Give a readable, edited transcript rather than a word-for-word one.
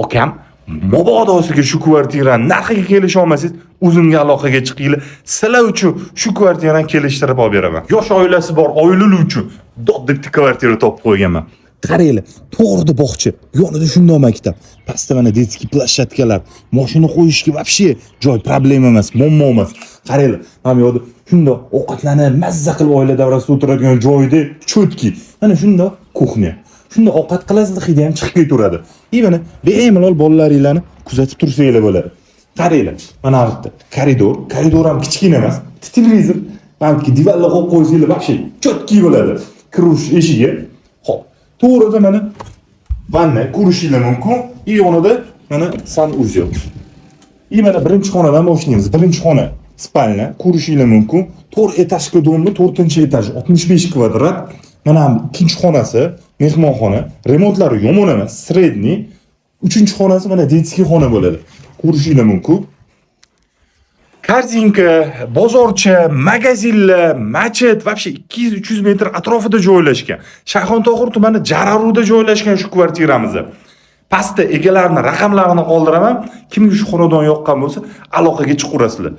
Akam, mabodosiga shu kvartirani narxiga kelisha olmasangiz, o'zimga aloqaga chiqinglar. Sizlar uchun shu kvartirani kelishtirib olib beraman. Yosh oilasi bor oilalar uchun dod deb bitta kvartira topib qo'yganman. Qaranglar, to'g'rida bog'cha, yonida shundoq maktab. Pastda mana детский площадка lar, mashina qo'yishga вообще joy problema emas, muammo emas. Qaranglar, mana bu yoqda shundoq ovqatlanib, mazza qilib oila davrasida o'tiradigan joyda чётки. Mana shundoq кухня. Shunda ovqat qilasizlar, hidi ham chiqib ketaveradi. И mana bemalol bolalaringlarni kuzatib tursanglar bo'ladi. Qaranglar, mana bu yerda koridor, koridor ham kichkina emas. Televizor, mana bu yerga divanlar qo'yib qo'ysanglar, вообще чётки bo'ladi. Kirish eshigi. Xo'p, to'g'rida mana vanna ko'rishinglar mumkin. И yonida mana санузел. И mana birinchi xonadan boshlaymiz. Birinchi xona спальня, ko'rishinglar mumkin. 4 этажка дом ni 4-этаж, 65 kvadrat. Mana bu ikkinchi xonasi mehmonxona. Remontlari yomon emas, средний. Uchinchi xonasi mana детский xona bo'ladi. Ko'rishinglar mumkin. Korzinka, bozorcha, magazinlar, machit вообще 200-300 metr atrofida joylashgan. Shayxontohur tumani Jararuvda joylashgan shu kvartiramiz. Pastda egalarini raqamlarini qoldiraman. Kimga shu xonadon yoqqan bo'lsa, aloqaga chiqaverasizlar.